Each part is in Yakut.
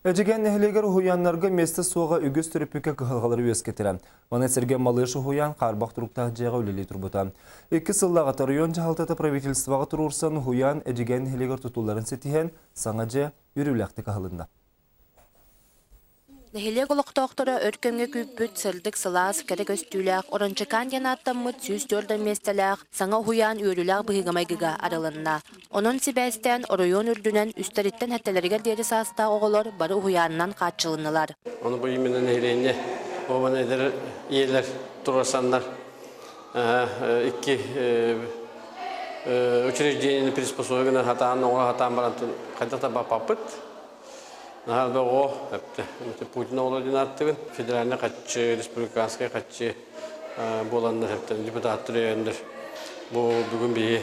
Эдьигээн нэһилиэгэр уһуйааннарга миэстэ суоҕа үгүс төрөппүккэ кыһалҕалары үөскэтэрэ. Маны сэргэ Малыш уһуйаан хаарбах туруктаах дьиэҕэ үлэлии турбута. Икки сыллааҕыта оройуон дьаһалтата правительствоҕа туруорсан уһуйаан Эдьигээн нэһилиэгэр тутулларын ситиһэн, саҥа дьиэ үөрүүлээхтик аһылынна. Нэһилиэк олохтоохторо өр кэмҥэ күүппүт сырдык сылаас, кэрэ көстүүлээх Орончикаан диэн ааттаммыт 104 миэстэлээх саҥа уһуйаан үөрүүлээх быһыыга-майгыга арылынна. Онон сибээстээн оройуон үрдүнэн үстэриттэн сэттэлэригэр диэри саастаах оҕолор бары уһуйаанынан хааччылыннылар. Ону бу именно нэһилиэнньэ уонна эдэр ийэлэр туруорсаннар икки учреждениени приспособлены хатаан оҥоро сатаан баран хайдах да баппаппыт. Наһаа оҕо Путин оҕолор диэн ааттыыбын. Федеральнай хаччы, республиканскай хаччы буоланнар депутаттар өйөөннөр бу бүгүн биһи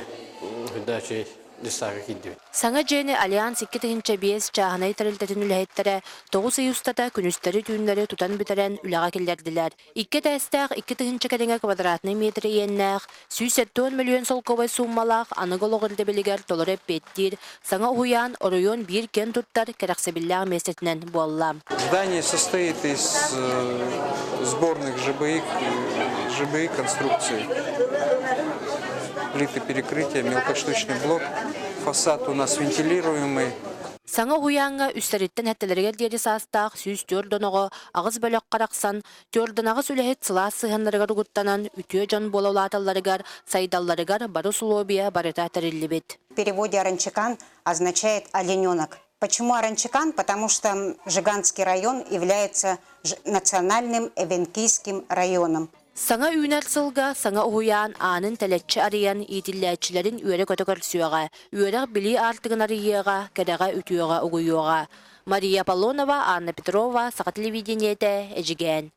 үчүгэй дьыссаакка киирдибит. Саҥа дьиэни Альянс 2005 чааһынай тэрилтэтин үлэһиттэрэ 9 ый устата күнүстэри-түүннэри тутан бүтэрэн үлэҕэ киллэрдилэр. Икки этээстээх 2000 кэриҥэ квадратнай миэтэрэ иэннээх, 170 мөлүйүөн солкуобай сууммалаах аныгы олох ирдэбилигэр толору эппиэттиир саҥа уһуйаан оройуон биир киэн туттар кэрэхсэбиллээх миэстэтинэн буолла. Здание состоит из сборных ЖБИ, ЖБИ конструкций. Плиты перекрытия, мелкоштучный блок. Фасад у нас вентилируемый. Саҥа уһуйааҥҥа үстэриттэн сэттэлэригэр диэри саастаах 104 оҕо аҕыс бөлөххө арахсан, түөртэн үлэһит сылаас сыһыаннарыгар угуттанан, үтүө дьон буола улааталларыгар, сайдалларыгар бары усулуобуйа барыта тэриллибит. В переводе «Аранчикан» означает «олененок». Почему Аранчикан? Потому что Жиганский район является национальным эвенкийским районом. Саҥа үүнэр сылга саҥа уһуйаан аанын тэлэччи арыйан иитиллээччилэрин үөрэ-көтө көрсүөҕэ, үөрэх-билии аартыгын арыйыаҕа, кэрэҕэ үтүөҕэ угуйуоҕа. Мария Аполлонова, Анна Петрова, Саха телевидениетэ, Эдьигээн.